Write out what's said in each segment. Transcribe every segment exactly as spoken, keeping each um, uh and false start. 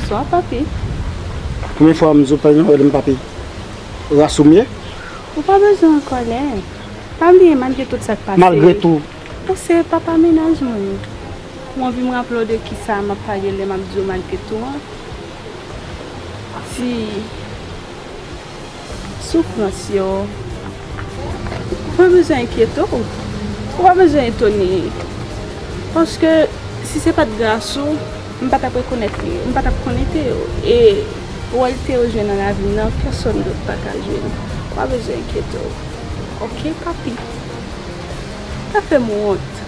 Bonswa, papi. Premye fwa m di w pa gen anrele m, papi. Ras ou m ye? Ou pa bezwen an kòlè. Pa bliye, malgre tout sa k pase. Malgre tou. Ou se papa mennaj mwen. Ou anvi m raple w de kisa m ap pale lè m ap di w malgre tou an? Ti soufrans yo. Ou pa bezwen enkyete w. Ou pa bezwen etone. Paske si se pa t gras ou, m pa t ap rekonèt li, m pa t ap konnen Teo. E wòl Teo jwe nan lavi m nan, pèsonn dòt pa ka jwe l. Ou pa bezwen enkyete w. Oke, papi? Pa fè m wont.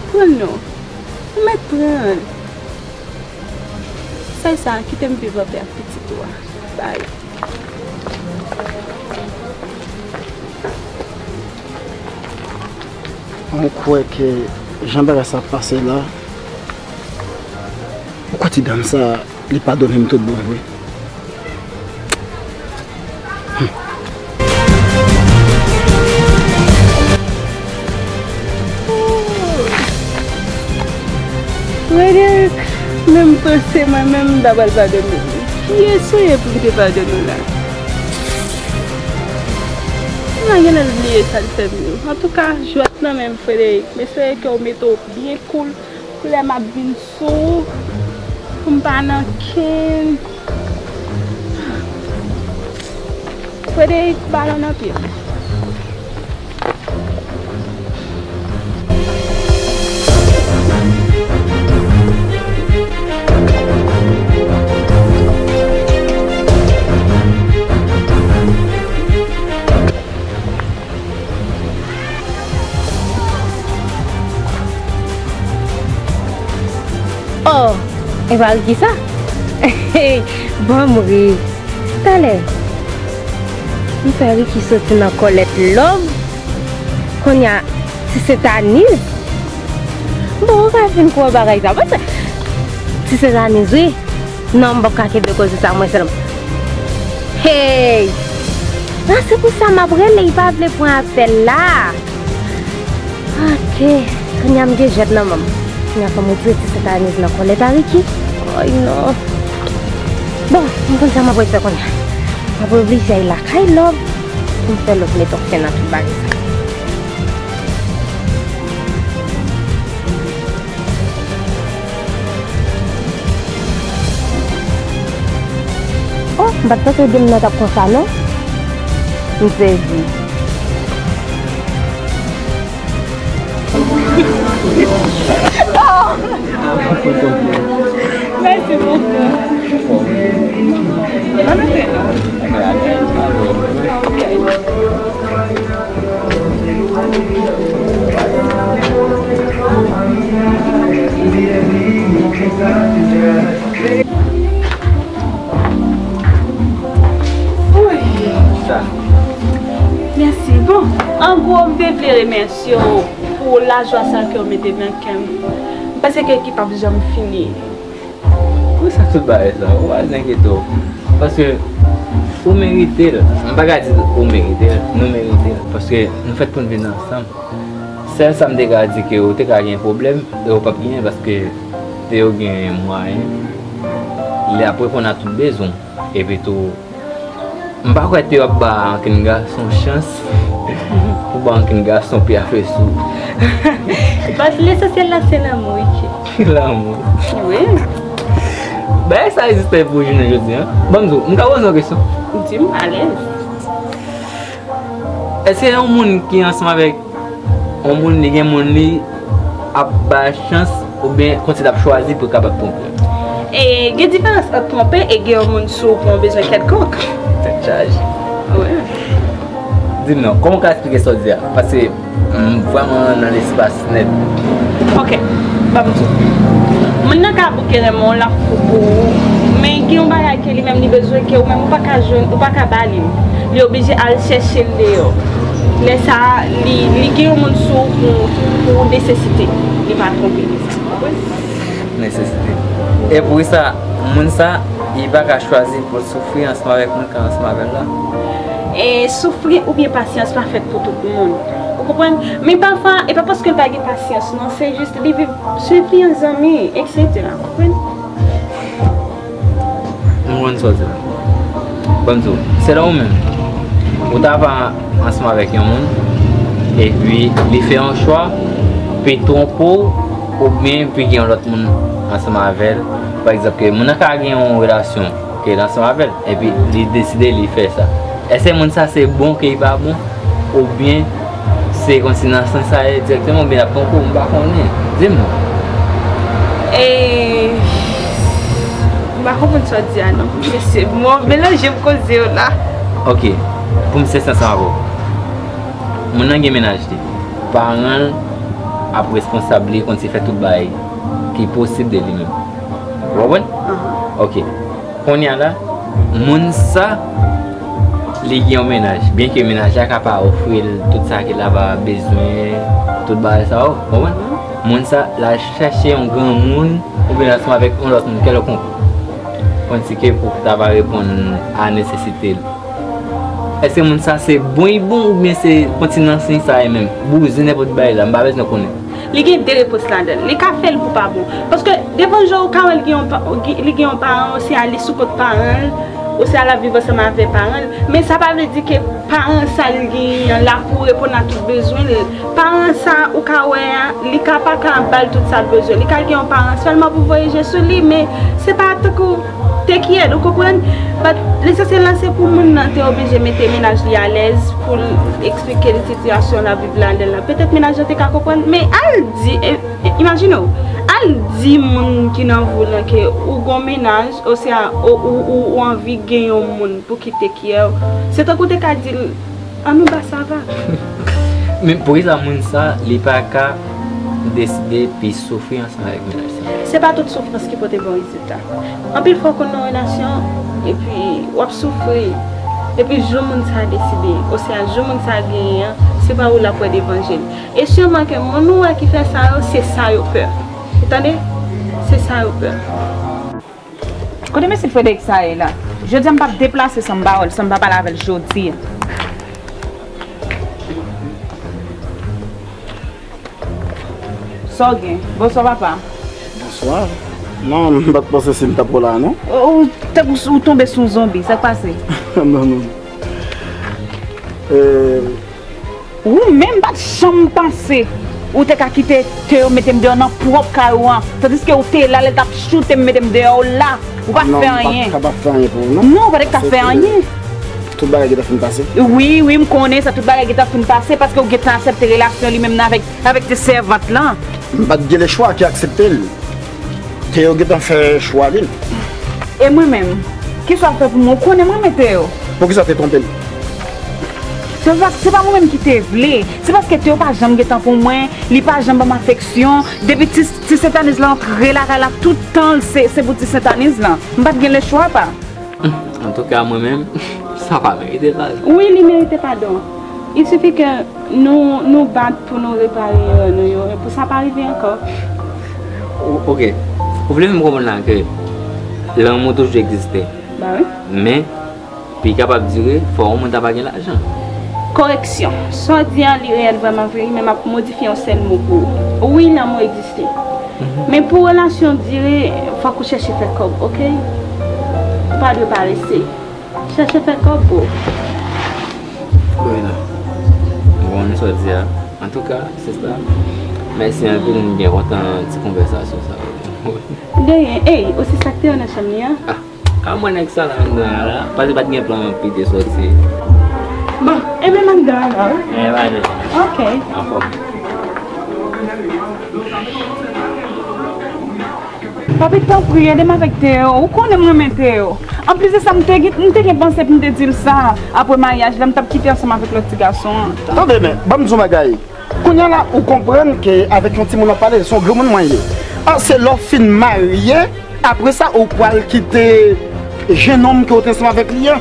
Pran l non. Ou mèt pran l. Sa e sa, kite m viv anpè ak pitit ou a. Bay. Mwen kwè ke jan bagay sa ap pase la, ou kwè ti dam sa, li padone m tout bon vre? Frederick, menm panse mwen menm m ta pral padone w. Kiyès ou ye pou m te padone w la? M a genlè bliye sa l fè m yo. Antouka, jwèt nan men m, Frederick. M espere ke w mete w byen cool pou lè m ap vin sou ou, pou m pa nan kenn. Frederick, balon nan pye m. Oh, e pa Ricky sa? Bon, m ri. Talè, m fè Ricky soti nan kòlèt love. Kounye a, ti Sentaniz. Bon, ou ka fin kwè bagay sa. Paske ti Sentaniz, wi. Non, m p ap ka kenbe koze sa mwen sèlman. Hey! Ah, se pou sa m ap rele, li pa vle pran apèl la. Ok, kounye a m gen jwèt nan men m. Kounye a fò m retire ti Sentaniz nan kòlèt a Ricky. Ay non. Bon, m konn sa m ap fè kounye a. M ap oblije al lakay love pou m fè love mete yon fen nan tout bagay sa. Oh, m pa t panse demen nan t ap konsa non. M sezi. Mèsi bokou. Mwen mete la. Sa. Mèsi. Bon, an gwo, m te vle remèsye w pou lajwa sa ke w mete nan kè m. M panse ke ki p ap janm fini. Poukisa tout bagay sa? Ou pa enkyete w. Paske ou merite l. M pa ka di ou merite l, nou merite l. Paske nou fèt pou n viv ansanm. Sèl sa m te ka di ke ou te ka gen pwoblèm, e ou p ap genyen paske Teo gen mwayen. Li ap reponn a tout bezwen w. Epi tou, m pa kwè Teo ap ba ankenn gason chans pou ba ankenn gason pye a fè sou. Baz, lesansyèl la se lanmou, Ricky. Lanmou. Wi. Bagay sa egziste pou jounen jodi a. Ban m di w, m ka poze w yon kesyon? Di m, alèz. Èske yon moun ki ansanm avèk yon moun, li gen moun li ap bay chans oubyen konsa l ap chwazi pou l kapab twonpe? E gen diferans ant twonpe e gen yon moun sou ou pou yon bezwen kèlkonk. Tèt chaje. Wi. Di m non, kòman w ka eksplike sa w di a? Paske m vrèman nan lespas nèt. Ok, ban m di w. Moun nan ka bouke renmen w, l ap fou pou ou, men gen yon bagay ke li menm li bezwen ke ou menm ou pa ka jwenn, ou pa ka ba li. Li oblije al chèche l deyò. Lè sa a, li, li gen yon moun sou ou pou, pou nesesite. Li pa twonpe li sa. Nesesite. E poukisa moun sa, li pa ka chwazi pou l soufri ansanm avèk moun k ansanm avè l la? E soufri oubyen pasyans pa fèt pou tout moun. Ou konprann? Men pafwa, e pa paske l pa gen pasyans, non, se jis li viv, swiv li an zanmi, etsetera. Ou konprann? Konn sa w di la. Ban m di w, se lè ou menm, ou ta va ansanm avèk yon moun, epi li fè yon chwa, pou l twonpe w, oubyen pou l gen yon lòt moun ansanm avè l. Pa egzanp, ke moun nan ka gen yon relasyon, ke l ansanm avè l, epi li deside li fè sa. Èske moun sa se bon ke li pa bon? Oubyen se kòmsi nan sans sa ye dirèkteman, oubyen l ap twonpe w, m pa konnen. Di m non. E, m pa konprann sa w di a non. Mesye, bon, melanje m koze yo la. Ok, pou m sensè ansanm avè w. Moun nan gen mennaj li. Paran l ap responsab li, kòmsi fè tout bagay ki posib de li menm. Ou konprann? Ok. Kounye a la, moun sa, li gen yon mennaj. Byenke mennaj la ka pa ofri l tout sa ke l ava bezwen, tout bagay sa yo, konprann? Moun sa, l al chèche yon granmoun, oubyen l ansanm avèk yon lòt moun kèlkonk. Kòmsi ke pou ta va reponn a nesesite l. Èske moun sa se bon li bon oubyen se kontinans li sa ye menm? Bouzen nenpòt bagay la, m pa bezwen konnen. Li gen de repons ladan l. Li ka fè l pou pa bon. Paske devan je w ou ka wè l gen yon pa- li gen yon paran, oswa li sou kont paran l, oswa l ap viv ansanm avè paran l. Men sa pa vle di ke paran sa l genyen an la pou reponn a tout bezwen l. Paran sa ou ka wè a, li ka pa ka ba l tout sa l bezwen. Li ka gen yon paran sèlman pou voye je sou li, men se pa tankou te kyèd, ou konprann? But lesansyèl la se pou moun nan te oblije mete mennaj li alèz pou l eksplike l sitiyasyon l ap viv la lè la. Petèt mennaj lan te ka konprann, men al di, e, e, imajine w, al di moun ki nan vi w lan ke ou gon mennaj, oswa ou, ou, ou, ou anvi gen yon moun pou ki te kyè w. Se tankou w te ka di l, ann nou ba sava. Men poukisa moun sa, li pa ka deside pi soufri ansanm avèk mennaj sa? Se pa tout soufrans ki pote bon rezilta. Anpil fwa w konn nan relasyon, epi w ap soufri, epi jou moun sa deside, oswa jou moun sa genyen an, se pa ou l ap wè devan je l. E siman ke moun ou wè ki fè sa yo, se sa yo pè. Ou tande? Se sa yo pè. Kote mesye Frederick sa ye la? Jodi a m p ap deplase san m pa wè l, san m pa pale avè l jodi a. Sa w gen? Bonswa papa. Bonswa. Non, m pa t panse si m t ap wè w la non. Ou, ou, tankou ou tonbe sou zonbi, sa k pase? Non, non. Euh, Ou menm pa t janm panse ou te ka kite Teo mete m deyò nan pwòp kay ou an, tandiske ou te la lè l t ap choute m mete m deyò, ou la, ou pa fè anyen. Non, m pa t kapab fè anyen pou ou non. Non, ou pa t ka fè anyen. Tout bagay gentan fin pase. Wi, wi, m konnen sa, tout bagay gentan fin pase paske ou gentan aksepte relasyon li menm nan avèk, avèk ti sèvant lan. M pa t gen lechwa ki aksepte l. Teo gentan fè chwa li. E mwen menm, kisa w ap fè pou mwen? Ou konnen m renmen Teo. Poukisa w te twonpe l? Se pa, se pa mwen menm ki te vle. Se paske Teo pa janm gen tan pou mwen, li pa janm ban m afeksyon. Depi ti, ti Sentaniz la antre lakay la, tout tan l se, se pou ti Sentaniz lan. M pa t gen lechwa pa. Antouka, mwen menm, sa pa merite sa. Wi, li merite padon. Il suffit que nou, nou bat pou nou repare erè nou yo, e pou sa pa rive ankò. O-, ok. Ou vle fè m konprann la ke lanmou toujou egziste. Ba wi. Men, pou li kapab dire, fò yon moun ta pa gen lajan. Koreksyon. Sa w di a, li reyèl vrèman vre, men m ap modifye yon sèl mo pou ou. Wi, lanmou egziste. Men pou relasyon dire, fòk ou chèche fè kòb, ok? Ou pa dwe parese. Chèche fè kòb, bro. Bon, Ina. Bon, nou sot di a. Antouka, sista, mèsi anpil, m byen kontan ti konvèsasyon sa yo. De rien. Ey, ou se sa k te nan chanm li an? Ah, ka mwen nèg sa la anndan an la, paske pa t gen plan pou te soti. Bon, enben m anndan an la, wi. Eh, pa de. Ok. Anfòm. Papi, tanpri, ede m avèk Teo. Ou konnen m renmen Teo. Anplis de sa, m te gen, m te gen panse pou m te di l sa. Apre maryaj la, m t ap kite ansanm avèk lòt ti gason an. Tande, men, ban m di w bagay. Kounye a la, ou konprann ke avèk yon timoun w ap pale, se yon granmoun mwen ye. Ah, se lè w fin marye, apre sa, ou pral kite jennonm ke w te ansanm avèk li a.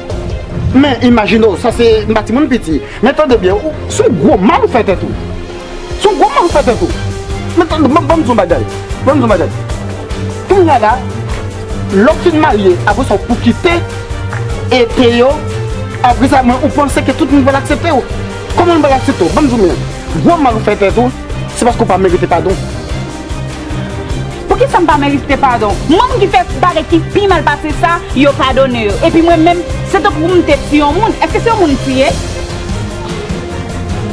Men, imajine w, sa se, m pa timoun piti. Men tande byen, ou, se yon gwo mal ou fè tèt ou. Se yon gwo mal ou fè tèt ou. Men tande, ban, ban m di w yon bagay. Ban m di w yon bagay. Kounye a la, lè w fin marye, apre sa, ou pou kite, e Teo, apre sa, men ou panse ke tout moun pral aksepte w. Kòman moun pral aksepte w? Ban m di w, men, gwo mal ou fè tèt ou, se paske w pa merite padon. Kisa m pa merite padon? Moun ki fè bagay ki pi mal pase sa, yo padone yo. Epi mwen menm, se tankou m te tiye yon moun. Èske se yon moun m tiye?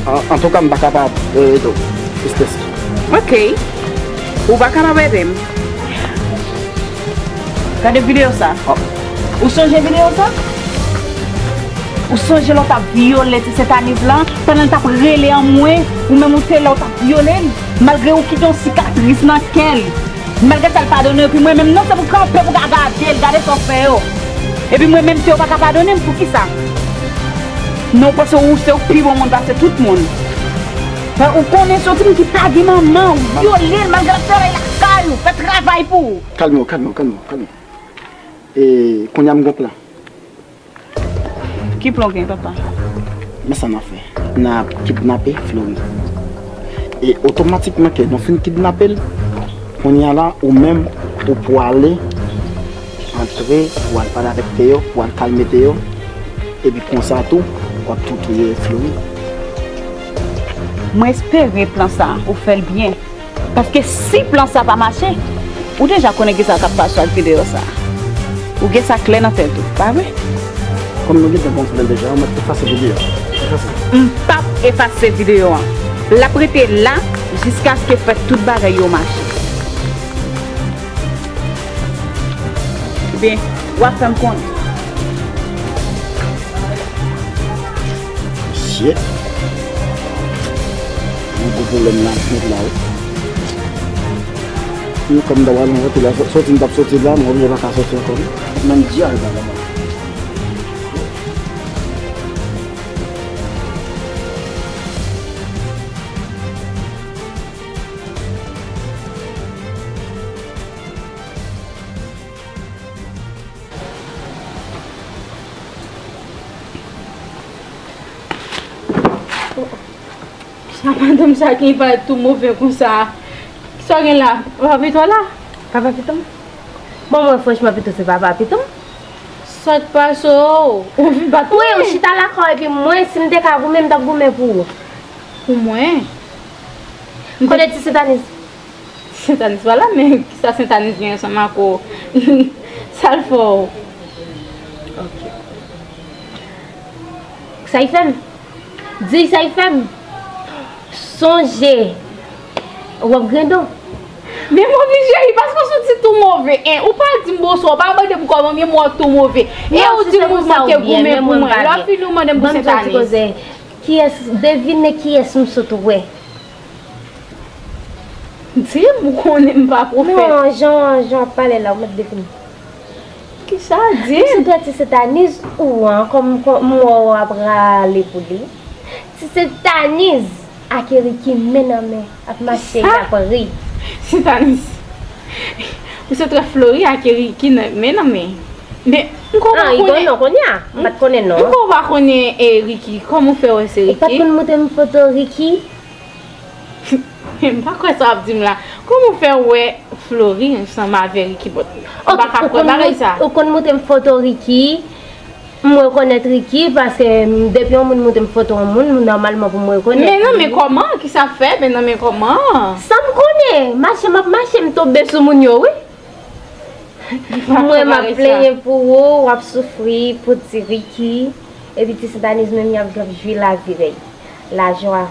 An, antouka, m pa kapab ede w, Princess. Ok. Ou pa kapab ede m. Gade videyo sa. Ou sonje videyo sa? Ou sonje lè w t ap vyole ti Sentaniz lan, pandan l t ap rele anmwe, ou menm ou te la, ou t ap vyole l, malgre ou kite yon sikatris nan kè l. Malgre sa, l padone w, epi mwen menm non, se pou kanpe pou ka gade l, gade sa w fè yo. Epi mwen menm, se ou pa ka padone m, poukisa? Non, ou panse ou se ou pi bon moun pase tout moun. Ou konnen se yon timoun ki pa gen manman, ou vyole l, malgre l ap travay lakay ou, fè travay pou ou. Kalme w, kalme w, kalme w, kalme w. E, kounye a m gon plan. Ki plan w gen, papa? Men sa n ap fè. N ap kidnape Flori. E otomatikman ke nou fin kidnape l, kounye a la, ou menm, ou pwale antre, pou al pale avèk Teyo, pou al kalme Teyo. Epi konsa tou, w ap tou touye Flori. Mwen espere plan sa, ou fè l byen. Paske si plan sa pa mache, ou deja konnen kisa k ap pase ak videyo sa. Ou gen sa klè nan tèt ou, pa vre? Kòm nou gentan gon plan deja, mwen efase videyo a. Efase. M p ap efase videyo an. L ap rete la jiskaske fè tout bagay yo mache. Ebyen, w ap fè m konnen. Shit. Yon gwo pwoblèm la, nèg la, wi. Wi, kòm m t ap al nan kote la, sòti m t ap sòti la, mwen oblije pa ka sòti ankò, wi. Menm di al la, la. Sa madanm sa ki parèt tou move konsa. Kisa w gen la? Papa Pito la? Papa Pito m? Bon, mwen franchman Pito se papa Pito m. Sa k pase w? Ou vin bat mwen? Wi, ou chita lakay epi mwen, si m te ka goumen, m t ap goumen pou ou. Pou mwen? M konnen ti Sentaniz. Sentaniz pa la, men kisa Sentaniz gen ansanm ak ou? Sa l fè w? Ok. Sa y fè m? Di sa y fè m? Sonje, w ap grendon. Men m oblije ri paske w santi tou move, en. Ou pa di m bonswa, ou pa mande m kòman m ye, m wè w tou move. E ou di m ou manke goumen pou mwen. Lè w fini, ou mande m pou Sentaniz. Kiyès, devine kiyès m sot wè. Di m, ou konnen m pa pwofèt. Non, jan, jan w ap pale la, ou mèt devine. Kisa? Di m. M sot wè ti Sentaniz ou an, kòm, kòm m wè w ap rale pou li. Ti Sentaniz ak Eriki men nan men ap mache, y ap ri. Sentaniz. M sot wè Flori ak Eriki men nan men. Men, m ko pa konnen. Non, konnen a. M pa t konnen non. M ko pa konnen Eriki. Kòman w fè wè se Eriki? Ou pa t konn montre m foto Eriki? M pa kwè sa w ap di m la. Kòman w fè wè Flori ansanm avè Ricky Bòt? M pa ka kwè bagay sa. Ou konn montre m foto Ricky, m rekonèt Ricky, paske depi yon moun montre m foto yon moun, nòmalman pou m rekonèt li. Men non, men kòman? Kisa fè? Men non, men kòman? Sa m konnen? Mache m ap mache, m tonbe sou moun yo, wi. Mwen m ap plenyen pou ou, w ap soufri pou ti Ricky, epi ti Sentaniz menm y ap, y ap jwi lavi rèy. Lajwa.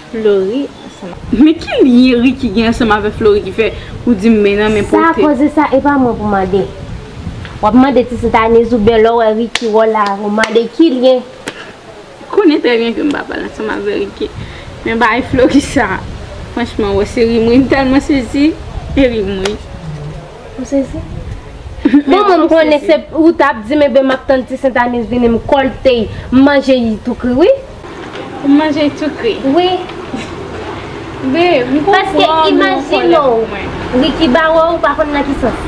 Flori ansanm. Men ki lyen Ricky gen ansanm avèk Flori ki fè ou di m men nan men pote? Sa koze sa, e pa mwen pou mande. W ap mande ti Sentaniz oubyen lè w wè Ricky wè w la, ou mande ki lyen. Ou konnen trè byen ke m pa pale ansanm avèk Ricky. Men bay Flori sa. Franchman, wè se ri m ri, m tèlman sezi, e ri m ri. Ou sezi? Bon, mwen m konnen se ou t ap di m, enben m ap tann ti Sentaniz vini, m kòltey, m manje y tou kri, wi. Ou manje y tou kri? Wi. Be, m konprann ou konnen pou mwen. Paske imajine w, Ricky ba wè w, ou pa konn nan ki sans.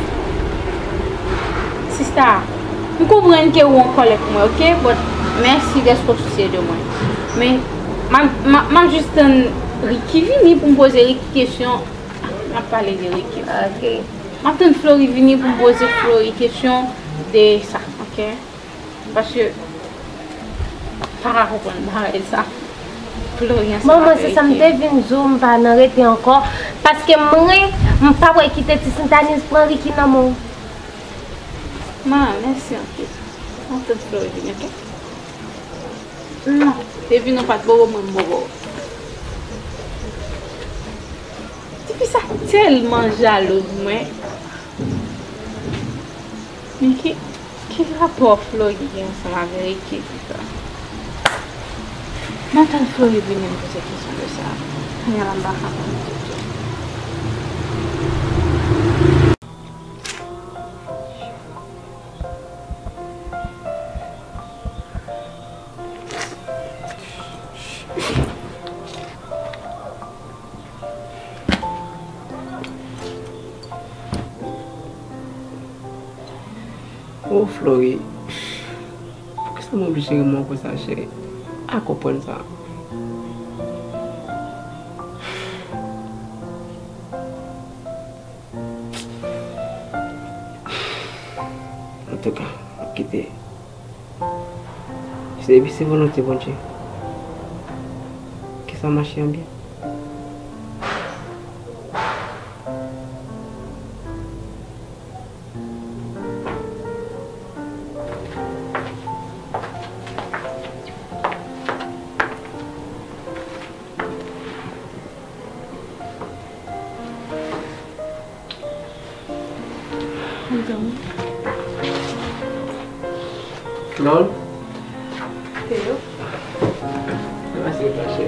Sista, m konprann ke ou an kòlè pou mwen, oke? But mèsi dèske w sousye de mwen. Men, m ap, m ap, m ap jis tann Ricky vini pou m poze Ricky kesyon. M ap pale de Ricky. Ok. M ap tann Flori vini pou m poze Flori kesyon de sa, ok? Paske m pa ka konprann bagay sa. Flori ansanm avè Ricky. Bon, mwen se sa m te vin di w, m pa nan rete ankò. Paske mwen, M p ap wè kite ti Sentaniz pran Ricky nan men w. Ma, mèsi anpil. Matant Flori vini, oke? Non, te vin yon pat bobo mwen m bobo. Tifi sa tèlman jalouz mwen. Men ki, ki rapò Flori gen ansanm avè Ricky sa? M ap tann Flori vini m poze kesyon de sa. Kounye a la m pa ka konn ditou. O Flori, poukisa m oblije renmen w konsa, cheri? Pa konprann sa. Antouka, m ap kite. Se, epi se volonte Bondye. Ke sa mache an byen. Flore. Teo. Kòman se mache?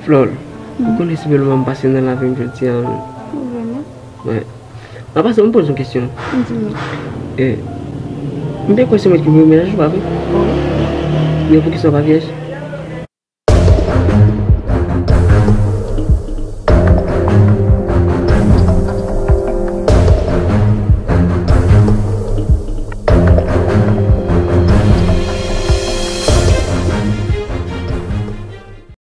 Flore, ou konnen si bèlman m pase nan lavi m jodi a. Ou vrèman? Wi. An pasan, m poze yon kesyon. Di m. E, m te kwè se mwen ki premye menaj ou, pa vre? Wi. Men poukisa w pa vyèj?